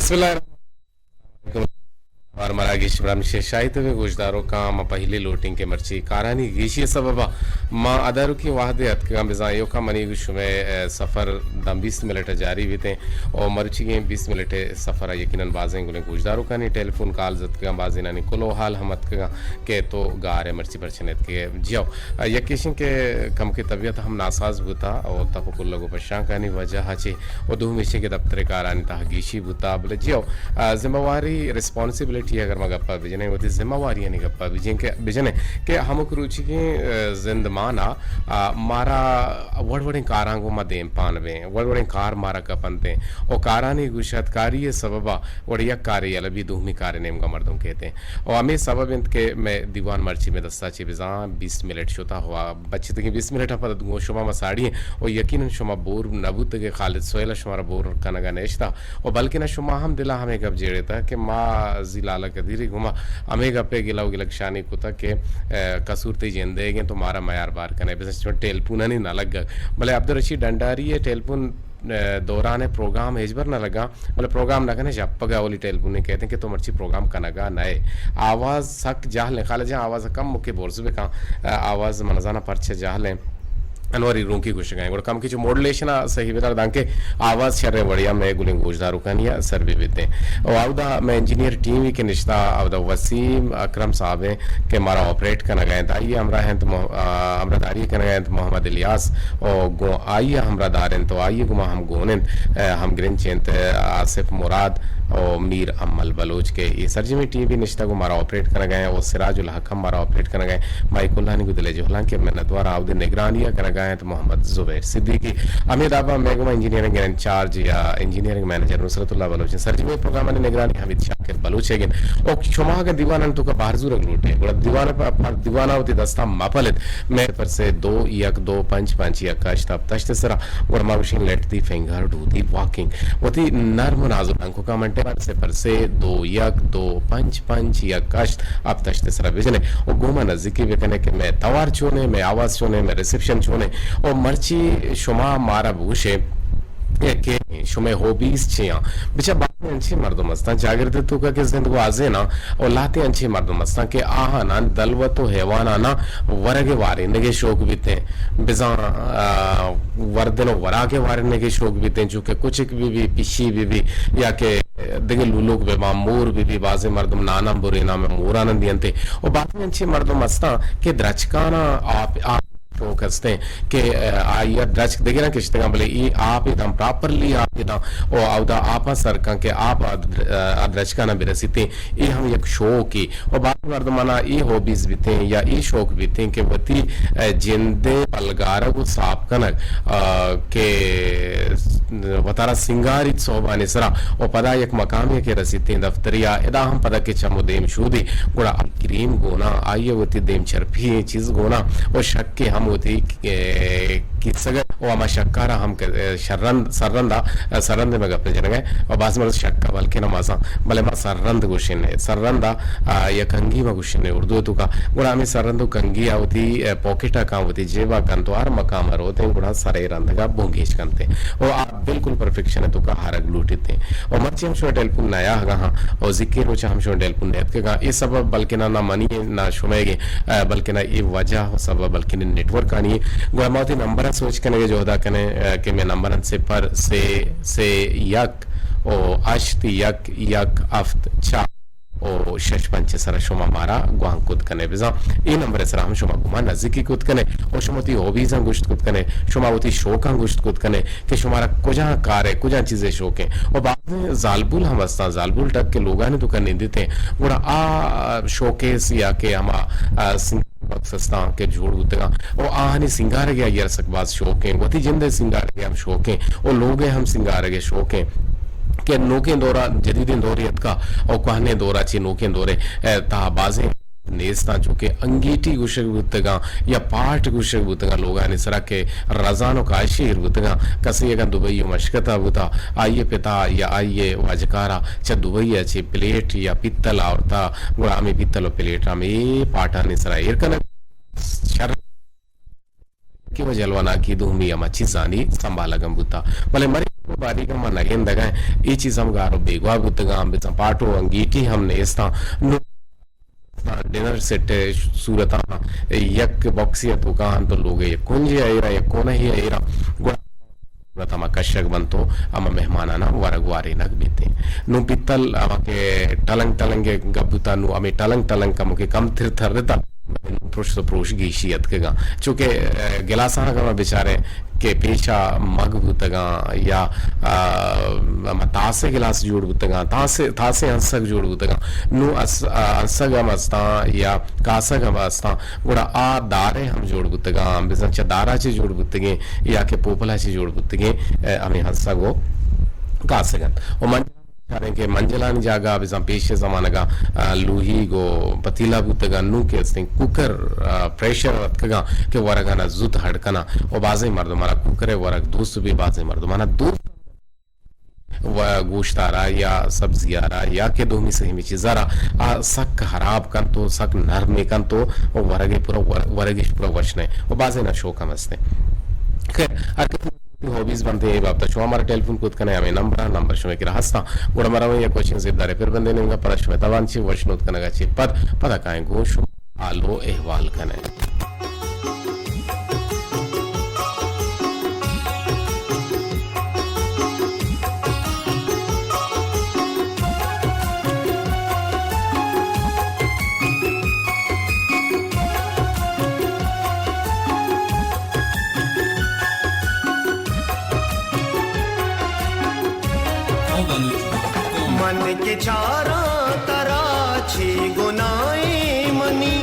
بسم اللہ الرحمن الرحیم۔ مراگش برمش شاہی تو گوشدارو کاں ما پہلی لوٹیں کہ مرچی کارانی گیشی سببا ما ادارکی وہدے اتکگاں، بزاں ایوکا منی گوش شمئے، اے، سفر داں بیست منٹ جاری بیتیں او مرچیگیں بیست منٹ سفر یقیناً بازیں گلیں گوشداروکانی ٹیلیفون کالز اتکگاں، بازینانی کلو حال ہم اتکگاں کہ تو گار ئے مرچی پرچہ نیتکگے۔ جیو، یک ایشیں کہ کمکے طبیعت ہم ناساز بوتا او تپ و کلگ و پشانکانی وجہ چی و دومی ایشیں کہ دپتر کارانی تہا گیشی بوتا، بلے جیو، آ، ذمہ واری، ریسپانسبلٹی اگر ما گپا بجنیں، وتی ذمہ واریانی گپا بجنیں کہ، بجنیں کہ ہمک روچیگیں، آ، زندمانا، آ، مارا وڑ وڑیں کاراں گوں ما دیم پان بیں، وڑ وڑیں کار مارا کپنتیں و کارانی گوشتکاری سببا وڑ یک کارے یلہ بی دومی کارے نیمگا مردم کیتیں۔ و ہمے سبب انت کہ مئے دیوان مرچی مئے دستا چی بزاں بیست منٹ شتا ہوا، بچتگیں بیست منٹ پد گوں شما ما ساڑی ایں و یقیناً شما بور نہ بوتگے، خالد سہیل شمارا بور کنگا نشتا و بلکنا شما ہم دلا ہمے گپ جیڑتا کہ ما زی لالا قدیری گوما ہمے گپے گلہ و گلگ شانی کتا کہ، اے، قصور تئی جندے گیں تو مارا میار بار کنے، بزاں چون ٹیلیفونانی نہ لگگ۔ بلے عبدالرشید ڈنڈاری ٹیلیفون، اے، دوران پروگرام ہچبر نہ لگا۔ بلے پروگرام نہ کنے، شپگ ء اولی ٹیلیفون کہتے ہیں کہ تو مرچی پروگرام کنگا نئے۔ آواز سک جہل ہیں، خالد جان آواز کم مکے برز بکن، آواز منزانہ پرچہ جہل ہیں۔ انوری رونکی گوشگائیں۔ گڑا کم کی چو ماڈولیشن ء صحیح بدار دانکہ آواز شر وڑیا میں گلیں گوشداروکانی ء سر بی بیتیں۔ او اودا میں انجینئر ٹیم ہی کہ نشتا اودا وسیم اکرم صاحب ہیں کہ مارا آپریٹ کنگا انت، آئی ہمراہ انت مح-، آ، ہمراہ داری کنگا انت محمد الیاس۔ او گوں آئی ء ہمراہ دار انت و آئی ء گوما ہم گون انت، ء، ہمگرنچ انت، ء، آصف مراد و میر امل بلوچ کہ اے سرجمیں ٹیم بھی نشتگ و مارا آپریٹ کنگا ہیں و سراج الحق ہم مارا آپریٹ کنگا ہیں۔ مائی کلانی گوں دل ء جہلاں کہ منتوار آودے نگرانی ء کنگا انت محمد زبیر صدیقی۔ ہمے دابا میں گوما انجینئرنگ انچارج یا انجینئرنگ مینیجر نصرت اللہ بلوچ ہیں۔ سرجمیں پروگرامانی نگرانی حمید شاکر بلوچ ء گن۔ او شما اگاں دیوانانی توکا بہر زورگ لوٹے، گڑا دیوان ء پ-، پر دیوان ء وتی دستاں مہ پلت۔ مئے پر سے دو یک دو پنچ پنچ یک ہشت ہپت ہشت ء سرا، گڑا ما گوشیں let the finger do the walking۔ وتی نرم و نازک لنککاں منٹے پر سے پر سے دو یک دو پنچ پنچ یک ہشت ہپت ہشت ء سرا بجنے و گوما نزیکی بکنے کہ مئے توار چونے، مئے آواز چونے، مئے ریسپشن چونے۔ او مرچی شما مارا بگوشے کہ شمئے ہابیز چے آں؟ بچا بازیں انچیں مردم استاں، چاگرد توکا کہ زند گوازیناں، و لہتیں انچیں مردم استاں کہ آہاناں دلوت و حیواناناں ورگ ء وارینگ ء شوق بیتیں، بزاں، آ، وردن و وراک ء وارینگ ء شوق بیتیں، چونکہ کچک بہ بی، پشی بہ بی، یا کہ دگہ لولوک بہ باں، مور بہ بی، بازیں مردم ناناں بریناں مئے موراناں دینتے۔ و بازیں انچیں مردم استاں کہ درچکاناں آپ، آپ شوق ہستیں کہ، آ، آئی ء درچک دگراں کشتگاں، بلے ای آپ ء داں پراپرلی آپ ء داں و اودا آپاں سر کن کہ آپ ء در-، آ درچکاناں برسیتیں۔ ای ہم یک شوقے و بعض مردمانا ای ہابیز بیتیں یا ای شوق بیتیں کہ وتی، آ، جندے پلگارگ و ساپ کنگ، آ، کہ وتارا سنگاریت صحبانی سرا و پدا یک مقامے کہ رسیتیں دفتریا، ادا ہم پدا کہ چم و دیم شودی، گڑا کریم گونا، آئی ء وتی دیم چرپی ایں چیز گونا و شک ء ہم وتی، اے، کیسگ ء و ہما شکارا ہم کہ، اے، شررند، سررندا، اے، سررند ء مئے گپ جنگ ء و باز مرد شک ء بلکن ہم آساں، بلے ما سررند گوشن ء، سررندا، آ، یا کنگی ما گوشن ء اردو ء توکا، گڑا ہمے سررند و کنگی ء وتی، اے، پاکٹ ء کن، وتی جیب ء کن تو ہر مقام ء روتیں، گڑا سر ء رندگ ء بنگیج کنتیں و آ بالکل پرفیکشن ء توکا ہرگ لوٹیتیں۔ و مرچی ہم شمئے ٹیلیفون نیاہگا ہاں، و زکی روچا ہم شمئے ٹیلیفون نیتکگا۔ اے سبب بلکنا نہ منی، نہ شمئیگیں، آ، بلکنا اے وجہ و سبب بلکنا نیٹورکانی۔ گڑا ما وتی نمبر سوچ کنگے جہدا کنے، آ، کہ مئے نمبر انت صفر سے سے یک و ہشت یک یک ہفت چار۔ و شش پنچ سرا شما مارا گوانک کت کنے۔ بزاں اے نمبر سرا ہم شما گما نزیکی کت کنے و شما وتی ہابیزاں گوشت کت کنے، شما وتی شوقاں گوشت کت کنے کہ شمارا کجا کارے، کجا چیزے شوقیں۔ و بعض زالبول ہم ہستاں، زالبول ٹک کہ لوگانی توکا نندیتیں، گڑا آ شوکیس یا کہ ہما، آ، سنگار باکس ہستاں کہ جوڑ بوتگاں و آہانی سنگارگے آئی ء سک باز شوقیں، وتی جندے سنگارگے ہم شوقیں و لوگے ہم سنگارگے شوقیں۔ کہ نوکیں دورا جدیدیں دورے اتکا او کوہنیں دورا چہ نوکیں دورے، اے، تہا بازیں نیستاں، چونکہ انگیٹی گوشگ بوتگاں یا پاٹ گوشگ بوتگاں لوگانی سرا کہ رزان و کاشی ایر بوتگاں۔ کسے اگاں دبئی و مشکتا بوتا، آئی ء پتا یا آئی ء واجکارا چہ دبئی ء چہ پلیٹ یا پیتل آورتا، گڑا ہمے پیتل و پلیٹ ہمے پاٹانی سرا ایر کنگ۔ شر کہ و جلواناکی دومی ہما چیزانی سنبھالگ ہم بوتا۔ بلے مرے باریگ ءَ ما نہ گندگ ءَ ایں۔ اے چیز ہم گار ءُ بیگواہ بوتگ اَں، بزاں پاٹ ءُ انگیٹی ہم نیست اَں۔ نوں ڈنر سیٹ ءِ صورت ءَ یک باکسے ءِ توکا اَنت ءُ لوگ ءِ یک کنجے ءَ ایر ءَ، یک کونے ءَ ایر ءَ، گڑا صورت ہما کشگ بنت ءُ ہما مہماناناں ورگ وارینگ بیت ایں۔ نوں پیتل ہما کہ ٹلنگ ٹلنگ ءِ گپ بوتگ، نوں ہمے ٹلنگ ٹلنگ کمکے کمتر ترتگ، بلے نوں پرشت ءُ پروش گیشی اتکگ اَں۔ چونکہ، اے، گلاساں اگاں ما بچاریں کہ پیشا مگ بوتگ اَں یا، آ، ہما تاسے گلاس جوڑ بوتگ اَں، تاسے، تاسے ہنسگ جوڑ بوتگ اَں۔ نوں اس-، آ، ہنسگ ہم است اَں یا کاسگ ہم است اَں، گڑا آ دار ءِ ہم جوڑ بوتگ اَں، بزاں چہ دار ءَ چہ جوڑ بوتگیں یا کہ پوپل ءَ چہ جوڑ بوتگیں، اے، ہمے ہنسگ ءُ کاسگ اَنت۔ ءُ من چاریں کہ منجلانی جاگہ بزاں پیش ءِ زمانگ ءَ، آ، لوہیگ ءُ پتیلہ بوتگ اَں، نوں کہ استیں کوکر، آ، پریشر اتکگ اَں کہ ورگاں زوت ہڈ کن اَں ءُ بازیں مردماں کوکر ءِ ورگ دوست بی، بازیں مردماں دوست ءُ گوشت ءَ را یا سبزی ءَ را یا کہ دومی سیمی چیز ءَ را آ سک ہراب کنت ءُ سک نرمے کنت ءُ ورگ ءِ پورا ور-، ورگ اِش پورا وش نہ اِنت ءُ بازیں نا شوق ہم است اِنت۔ خیر، ہر کسی ہابیز بنت ایں، اے بابت ءَ شما مارا ٹیلیفون کت کن ئے، ہمے نمبر ءَ، نمبر شمئے کرا ہست اَں۔ گڑا ما رویں یک وشیں زیبداریں پر بندے نیمگ ءَ، پدا شمئے توان چہ وشنود کنگ ءَ چہ پد، پدا کائیں گوں شما حال ءُ احوال کن ئے۔ من کہ چاراں ترا چے گناہے منی،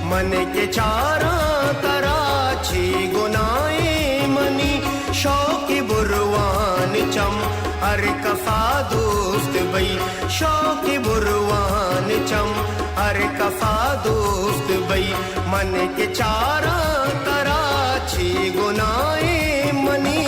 من کہ چاراں ترا چے گناہے منی، شوق بروان چم ہر کسا دوست بئی، شوق بروان چم ہر کسا دوست بئی، من کہ چاراں ترا چے گناہے منی۔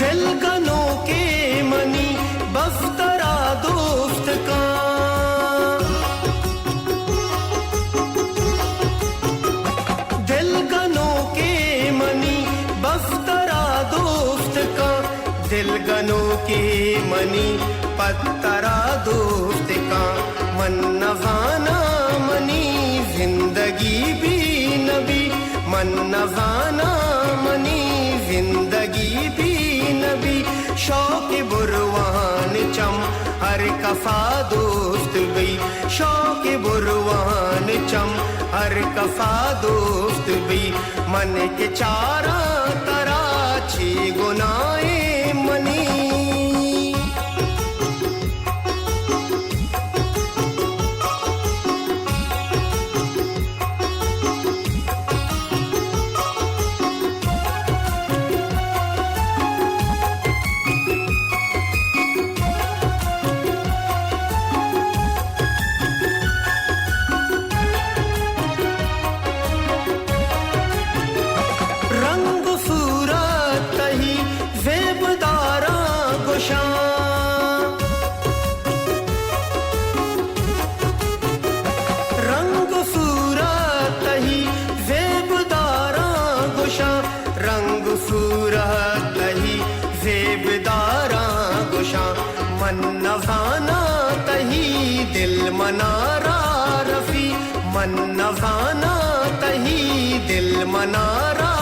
دل گنوکے منی بس ترا دوست کاں، دل گنوکے منی بس ترا دوست کاں، دل گنوکے منی پد ترا دوست کاں۔ من نزاناں منی زندگی بی نبی، من نزاناں منی زندگی بی نبی، شوق بروان چم ہر کسا دوست بی، شوق بروان چم ہر کسا دوست بی، من کہ چاراں ترا چے گناہے منی۔ رنگ ءُ صورت تئی زیب داراں گوشاں، رنگ ءُ صورت تئی زیب داراں گوشاں، رنگ ءُ صورت تئی زیب داراں گوشاں۔ من نزاناں تئی دل منارا رسی، من نزاناں تئی دل منارا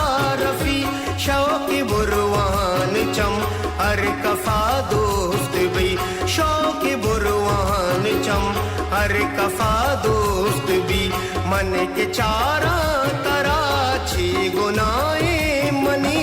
رسی۔ شوق بروان چم ہر کسا دوست بی، شوق بروان چم ہر کسا دوست بی، من کہ چاراں ترا چے گناہے منی۔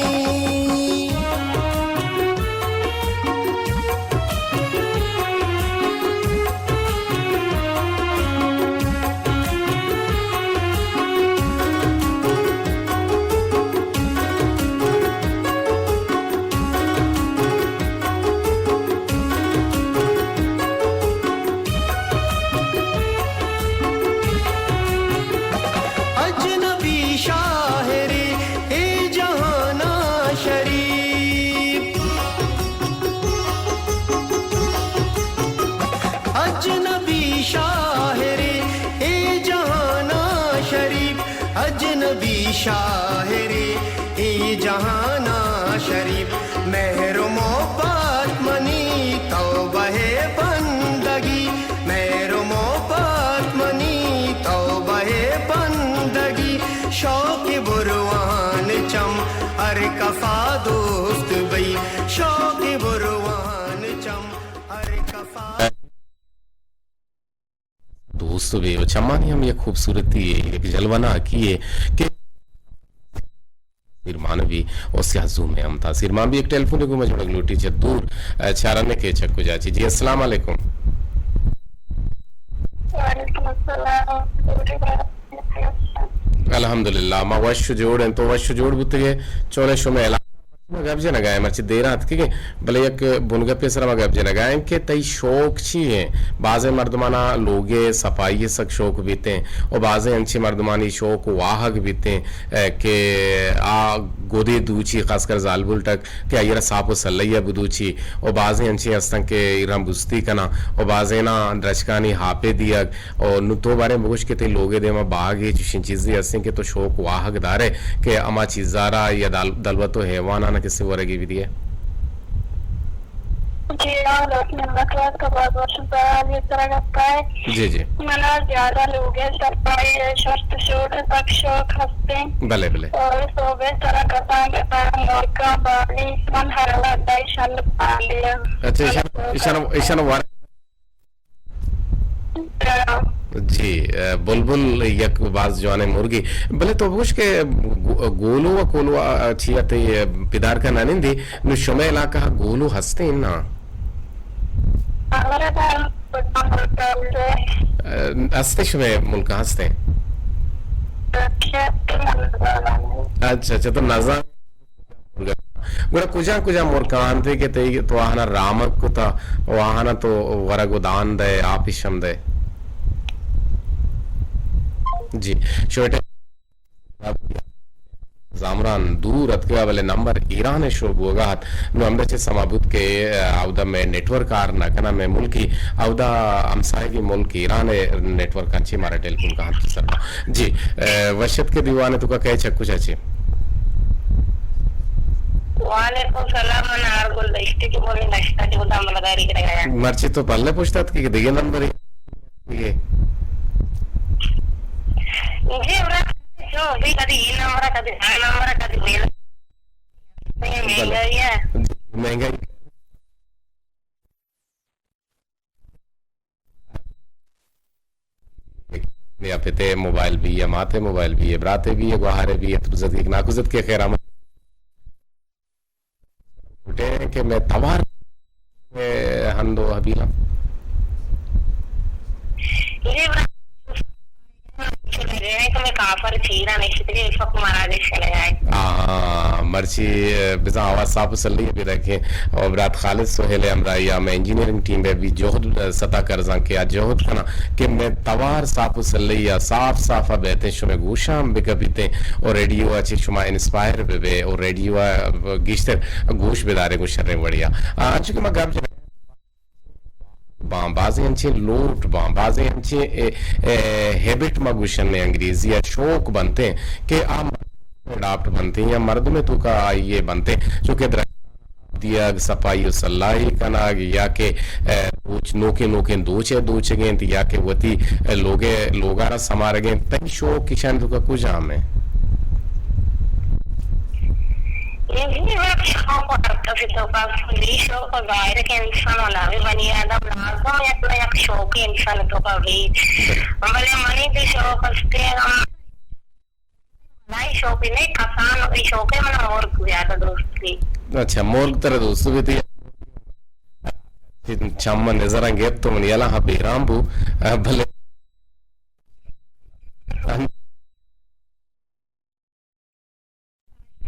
شاعری اے جہان ءَ شریف، مہر ءُ محبت منی توبہ ءِ بندگی، مہر ءُ محبت منی توبہ ءِ بندگی، شوق بروان چم ہر کفا دوست بئی، شوق بروان چم ہر کفا دوست بی ءُ چمانی ہم یک خوبصورتی یے، یک جلوہ ناکی یے کہ تاثیر مان بی ءُ سیاہ زوم ءَ ہم تاثیر مان بی۔ یک ٹیلیفون گوں ما جوڑگ لوٹی چہ دور، ءَ، چارنے کہ چہ کجا چی۔ جی، السلام علیکم۔ وعلیکم السلام۔ الحمدللہ، ما وش ءُ جوڑ ایں، تو وش ءُ جوڑ بوتگے، چونے شمے علاقہ؟ ما گپ جنگا ایں، مرچی دیراں اتکگیں، بلے یک بنگپے سرا ما گپ جنگا ایں کہ تئی شوق چی ایں؟ بازیں مردمانا لوگے صفائی سک شوق بیتیں ءُ بازیں انچیں مردمانی شوق واہگ بیتیں، ءَ، کہ آ گدے دوچی، خاص کر زالبول ٹک، کہ آئی را ساپ ءُ سلہی ءَ بدوچی ءُ بازیں انچیں ہستن کہ ایران بستی کناں ءُ بازیناں درچکانی ہاپے دیگ۔ او نوں تو باریں بگوش کہ تئی لوگ ءِ دیما باگے چشیں چیزے ہستیں کہ تو شوق واہگ دارے کہ ہما چیزا را یا دل-، دلوت ءُ حیوانانا کسے ورگی بدیے؟ جی ہاں، لوگ نمبر تو باز وش سوال ءِ سرا گپا اے۔ جی، جی۔ منا زیادہ لوگ ءِ صفائی ءُ شرط شوق ءِ سک شوق ہستیں۔ بلے، بلے۔ او سوب ءِ سرا کسان کسان مرگاں بالی من ہر وہد ءَ ایشان بالی۔ اچھا، ایشان، ایشان، ایشان ور- جی، ءَ، بلبل یک باز جوانیں مرگے۔ بلے تو بگوش کہ گو-، گولو ءُ کولو ءَ چیا تئی پدارکا نہ نندی، نوں شمے علاقہ ءَ گولو ہستیں نا؟ ءَ، ہستیں، شمے ملک ءَ ہستیں؟ اچھا، اچھا، تو نزان۔ گڑا کجا کجا مرکاں انت کہ تئی تو آہانا رامگ کتا و آہانا تو ورگ و دان دئے، آپیش ہم دئے؟ جی، شوٹے زامران دور اتکگا، بلے نمبر ایران شو بوگا ات۔ نو ہمدا چہ سما بوت کہ، آ، اودا مئے نیٹورک کار نہ کنا، مئے ملکی اودا ہمسایگی ملک ایران نیٹورک انچی مارا ٹیلیفون کہاں تو سر۔ جی، اے، وشت کے دیوانے تو کا کہے چکو چاچے؟ وعلیکم سلام، من آر گل دشتی کہ بولے نشتا کہ بودا ملگاری کرے گیا۔ مرچی تو پہلے پوچھتا تھا کہ دیگه نمبر ہے۔ جی، برا، جو بھی کدی یہ نمبر ہے، کدی ہر نمبر ہے، کدی میل۔ بلے۔ مہنگائی ہے۔ جی، مہنگائی۔ یا پتے موبائل بی، یا ماتے موبائل بی، یا براتے بی، یا گوہارے بی، یا ترزت یک ناکوزت کے خیر آمد۔ اٹے کہ میں توار، میں ہندو حبیلہ۔ یہ چلے گئے ہیں کہ میں کافر چیرا نہیں چلے، اس وقت مہاراج چلے گئے۔ ہاں، مرچی، بزاں آواز صاف و سلی بھی رکھیں۔ اور برات خالد سہیل ہمراہی یا میں انجینئرنگ ٹیم بے بھی جہد ستا کرزاں کہ آ جہد کنا کہ میں توار صاف و سلی یا صاف صاف بیتیں، شمے گوشاں بکپیتیں اور ریڈیو اچے شما انسپائر بے بے اور ریڈیو گیشتر گوش بدارے گو شریں وڑیا۔ آ، انچو کہ ما گپ باں، بازیں انچیں لوٹ باں، بازیں انچیں، اے، اے، ہیبٹ ما گوشن انگریزی ءَ شوق بنتیں کہ آ اڈاپٹ بنتیں یا مردم توکا آئی ءَ بنتیں، چونکہ درچکاں دیگ، صفائی و سلائی کنگ یا کہ، اے، دوچ، نوکیں نوکیں دوچ ءَ دوچگ انت یا کہ وتی، اے، لوگ ءَ، لوگا را سمارگ انت، تئی شوق ایشان توکا کجام انت؟ اے وت شوق ہر کسی توکا، کلی شوق ظاہر کہ انسان والا بھی بنی آدم لازم یک نہ یک شوق انسان توکا بھی۔ بلے منی بھی شوق استے ہم، نہیں شوق نہیں، کسان، اے شوق ہے من مرگ زیادہ دوست بھی۔ اچھا، مرگ ترا دوست بھی تھی؟ چم نظراں گپت تو من یلا ہاں بیران بو، بلے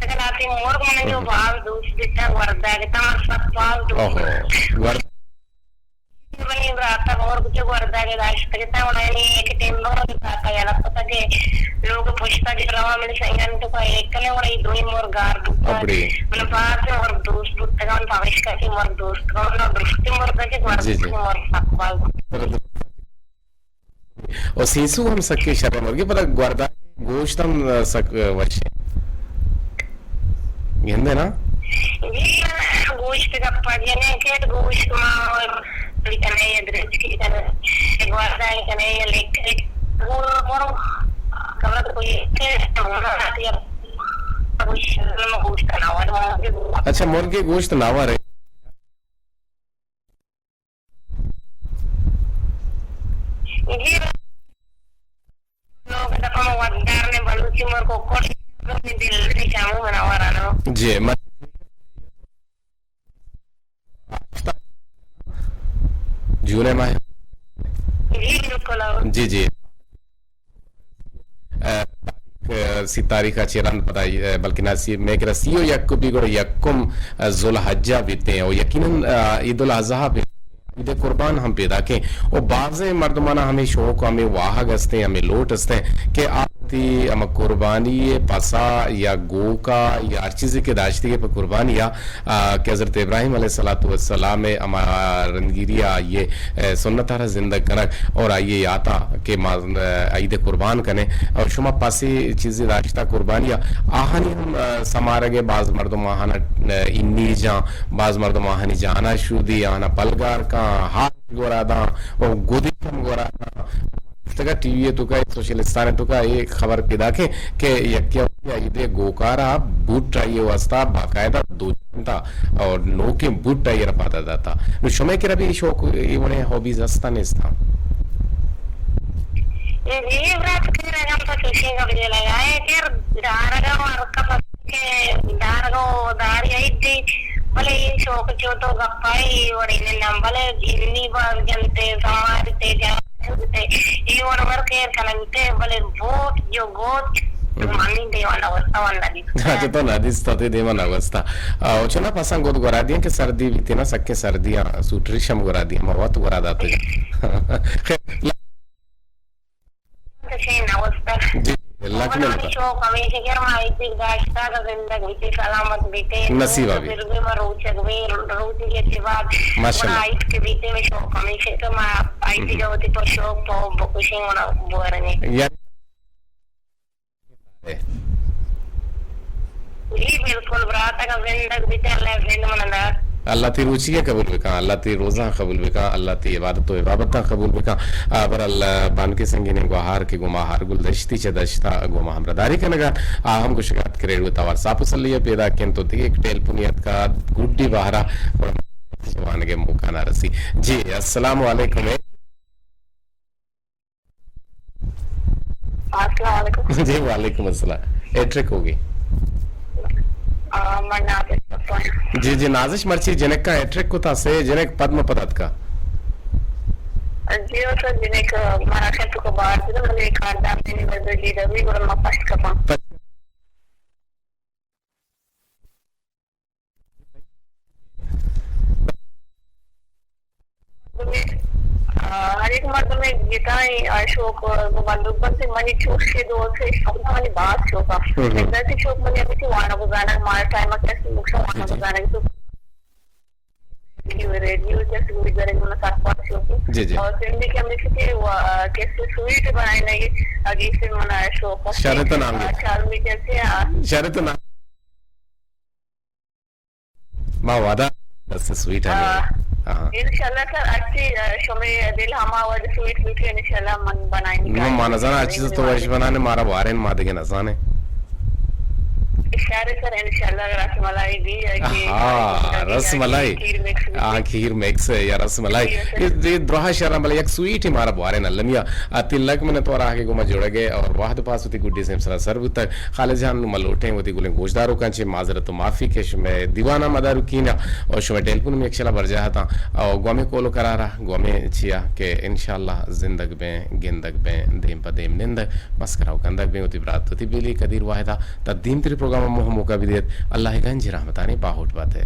اگر آتی مرگ من جو باز دوست بیتا، ورداگ تا من سک باز دوست۔ اوہو، ورد- منی برات مرگ جو ورداگ داشتگ تا، انہاں یعنی ایک ٹیم برو برات یلا پتا کہ لوگ پشتا جو روا من سنگن تو کا ایک کنے اور یہ دوئی مرگ گار بوتا۔ ابڑی۔ من باز مرگ دوست بوتا، من پاوش کا کی مرگ دوست کا، من درستی مرگ کے، جی، جی۔ مرگ سک باز دوست۔ او سیسو ہم سکیں شریں مرگے، پدا گورداگ گوشت ہم، آ، سک، آ، وش ایں۔ گندے نا؟ جی، گوشت گپا جنے کہ گوشت ما اور کنے یا درچکی کنے، گواردا کنے یا لیک، گوشت مرو، خبر کوئی کہ مرو یا گوشت، گوشت نہ ور۔ اچھا، مرغ گوشت نہ ور۔ جی، لوگ دفعہ مودار نے بلوچی مر کو کوٹ دل سے شامو مناورانو۔ جی، من جون ءِ ماہ۔ جی، بالکل۔ جی، جی۔ ءَ، تاریخ، ءَ، سی تاریخ ءَ چہ رند پدا، ءَ، بلکیں نا سی، مئے کرا سی و یک بی گڑا یکم، ءَ، ذوالحجہ بیتیں و یقیناً، ءَ، عید الاضحیٰ بی-، عید قربان ہم پیداکیں و بازیں مردمانا ہمے شوق و ہمے واہگ استیں، ہمے لوٹ استیں کہ آ وتی ہما قربانی پسا یا گوکا یا ہر چیزے کہ داشتگے پہ قربانی آ، آ، کہ حضرت ابراہیم علیہ الصلوۃ والسلام ءِ ہما رندگیری ءَ آئی ءِ، اے، سنت ءَ را زندگ کنگ اور آئی ءِ یات ءَ کہ ما، اے، عید قربان کنیں اور شما پسے چیزے داشتہ قربانی ءَ، آہانی ہم، اے، سمارگ ءَ باز مردم آہان ءَ، اے، انی جان، باز مردم آہانی جان ءَ شودی، آہان ءَ پلگار کن، ہار گورا داں، او گدی ہم گورا داں۔ گفتگا ٹی وی ءِ توکا، سوشلستان ءِ توکا اے خبر پیداکیں کہ یکے عید ءِ گوکارا بوٹ آئی ءِ واسطہ باقاعدہ دوچنتا اور نوکیں بوٹ آئی ءَ را پادا داتا۔ نو شمئے کرا بھی شوق اے وڑیں ہابیز ہستاں نیستاں؟ جی، برات کہ رگم تو چوشیں گپ جلگا ہے کہ دارگا ورکا کہ دارگو داری ایتی، بلے اے شوق چو تو گپائی وڑی نندم، بلے انی بار جنتے، سمارتے، جنتے، اے وڑ ور کیر کننتے، بلے بوٹ جو گوت، ہم۔ منی دیوان اوستا ون ندی۔ اچھا، تو ندیستا، تے دیما نگوستا۔ آ، چنا پسند گود گورا دیاں کہ سردی بیتی نا، سکیں سردیاں، سوٹریش ہم گورا دیاں، ما وت گورا داتے۔ خیر، کشے نہ وستر۔ جی، اللہ کی مہربانی۔ شوق ہمیشہ کہ ما ایتی داشتا کہ زندگ بیتے، سلامت بیتے۔ نصیب آبی۔ بزرگ ما روچگ بے، روچی کے بعد ماشاءاللہ۔ گڑا ایت کے بیتے میں شوق ہمیشہ کہ ما ایتی ہم۔ جو ہوتی پر شوق تو بکشیں گڑا بورنے۔ یا جی، بالکل، برات اگاں زندگ بیتے، اللہ زند منند۔ اللہ تی روچی ءَ قبول بکاں، اللہ تی روزاں قبول بکاں، اللہ تی عبادت و عبادتاں قبول بکاں۔ آ، برال، آ، بانکے سنگینیں گوہار کہ گوما ہر گل دشتی چہ دشتا گوما ہمراہداری کنگا، آ ہم گوشگات کہ ریڈیو توار ساپ و سلی ءَ پیدا کن تو دگہ یک ٹیلپونی اتکا گڈی بہرا وانگے موقع نہ رسی۔ جی، السلام علیکم۔ السلام علیکم۔ جی، وعلیکم السلام۔ ہیٹرک ہو گئی۔ آ، من نازش پتوان۔ جی، جی، نازش مرچی جنکاں ہیٹرک کتا، سے جنک پد مہ پد اتکا۔ جی، او سر، جنک مارا کھے تو کو بار دے، ملے کاردار نہیں، مزدور جی دبی، گڑا ما پشت کپاں۔ آ، ہر یک مردمے گیتائیں، آ، شوق، آ، گوں بندوک بنت، منی چوش کے دور سے شوق، منی باز شوق آ۔ ہم، ہم۔ زیادہ شوق منی ہمیشہ وانگ و زانگ، مارا ٹائم آ کسی مکشا وانگ و زانگ تو ریڈیو، ریڈیو جیسے کوئی گرے گنا ساتھ پاس شوق۔ جی، جی۔ اور سندھی کے ہمیشہ کے وہ، آ، کیسے سویٹ بنائے نہیں، آگے سے منا شوق آ۔ شرط نام آ، ہے۔ چار میٹر سے، آ۔ شرط نام۔ ما وعدہ دست سویٹ آ، ہمیں۔ ہاں۔ انشاءاللہ سر، اچھی، آ، شمے دل ہما وعدہ سویٹ لوٹی، انشاءاللہ من بنائیں۔ ما، ما نزانا ہر چیز تو وش بنانے، مارا بارین ما دگہ نزانے۔ شر سر، انشاءاللہ رس ملائی بھی، آ، کہ ہاں، رس ملائی۔ کھیر مکس بھی۔ ہاں، کھیر مکس یا رس ملائی۔ جی، سر۔ یہ، یہ دراہ شہر بلے یک سویٹ مارا بارین المیہ۔ آ، تلک من تو راہ کے گما جڑ گئے اور واحد پاس ہوتی گڈی سے سرا سر بوتک۔ خالد جان، نوں ما لوٹیں وتی گلیں گوشداروکاں چہ معذرت و معافی کہ شمئے دیوان ءَ مداروکین ءَ اور شمئے ٹیلیفون ہم یکشلا برجاہ اتاں اور گومیں کول و قرار ءَ گومیں چیا کہ انشاءاللہ زندگ بیں، گندگ بیں، دیم پہ دیم نندگ، مسکرا و کندگ بیں۔ وتی برات وتی بیلی قدیر واحد ءَ تا دیمتری پروگرام ءَ مہ موقع بدیت۔ اللہ ءِ گنج رحمتانی باہوٹ بات ئے۔